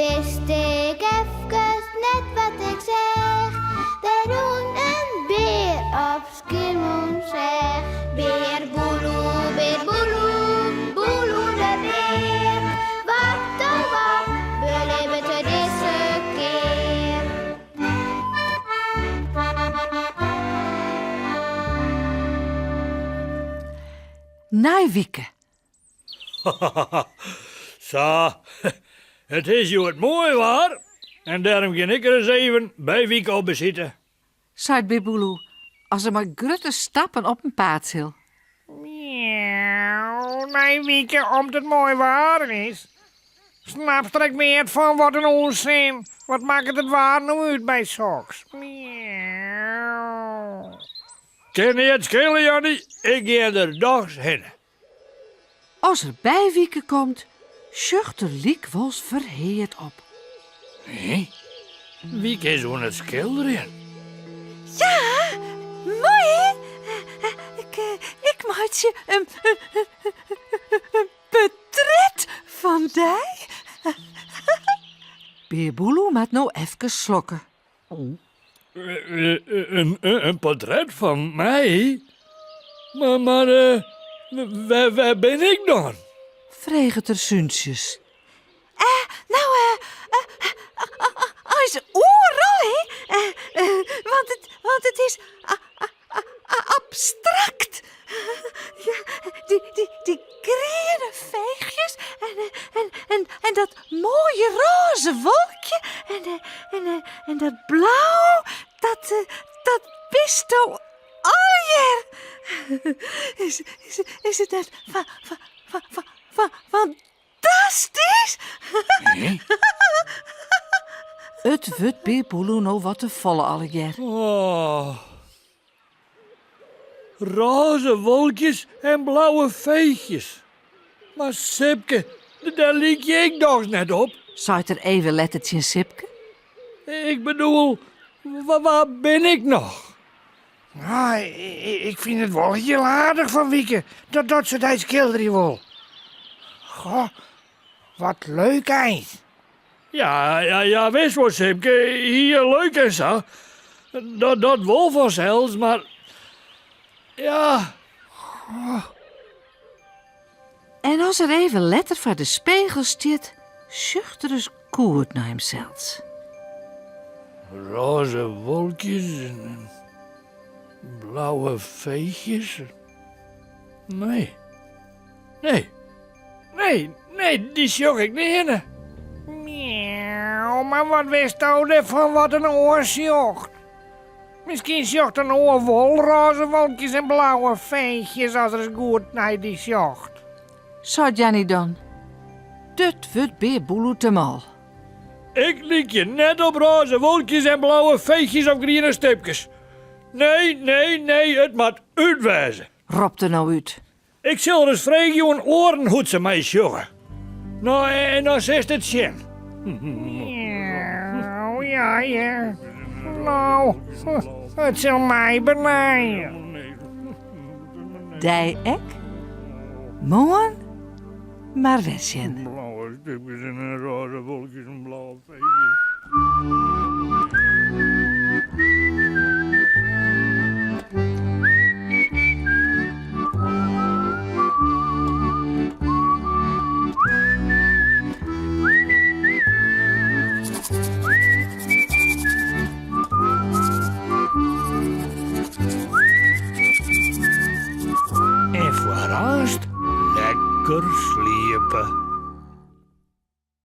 wist ik efkes net wat ik seach. Der rûn in bear op Skiermûntseach. Bear Boeloe, bear Boeloe, Boeloe de bear. Wat oh wat belibbet er dizze kear? Nei wike. Sa, it is hjoed moai waar en dêrom gean ik ris even by Wieke op besite. Seit Bear Boeloe as er mei grutte stappen op 'en paad sil. Miauw, nei Wieke om't it moai waar is. Snapst der ek neat fan, wat in ûnsin. Wat makket it waar no út by soks? Miauw. Kin neat skele, Janny, ik gean der dochs hinne. As er by Wieke komt, sjocht er lykwols ferheard op. Hé, Wieke is oan it skilderjen. Ja, moai hè? Ik meitsje in portret fan dy. Bear Boeloe moat no efkes slokke. In portret fan my? Mar, mar wêr, wêr bin ik dan? Freget er súntsjes. Eh, no, eh, eins oeral, hè? Want it, want it is Abstrakt! Ja, dy, dy, dy griene feechjes en, en, en, en dat moaie rôze wolkje en, en, en dat blau, dat, dat bisto allegear. Is, is, is it net fa, fa, fa, fa, fa, fantastysk? It wurdt Bear Boeloe no wat te folle allegear. Oh. Rôze wolkjes en blauwe feechjes. Mar Sipke, dêr lykje ik dochs net op? Seit er even letter tsjin Sipke. Ik bedoel, wa bin ik noch? Nou, ik fyn it wol hiel aardich fan Wieke dat dat se dy skilderje wol. Goh, wat leuk eins. Ja, ja, ja, wist wol, Sipke, hiel leuk en sa. Dat, dat wol fansels, mar ja. En as er even letter foar de spegel stiet, sjocht er ris goed nei himsels. Rôze wolkjes en blauwe feechjes. Nee. Nee. Nee, nee, dy sjoch ik nearne. Miauw, mar wat witsto derfan wat in oar sjocht? Miskien sjocht in oar wol rôze wolkjes en blauwe feechjes as er ris goed nei dy sjocht. Seit Janny dan. Dit wurdt Bear Boeloe te mâl. Ik lykje net op rôze wolkjes en blauwe feechjes of griene stipkes. Nee, nee, nee, it moat út wêze. Ropt er no út. Ik sil ris freegje oan oaren hoe't se my sjogge. No, en dan silst it sjen. Miauw, ja, ja. No, it sil my benije. Dy ek? Moarn mar wer sjen. Blauwe stipkes en rôze wolkjes en blauwe feechjes. En foar aanst lekker sliepe.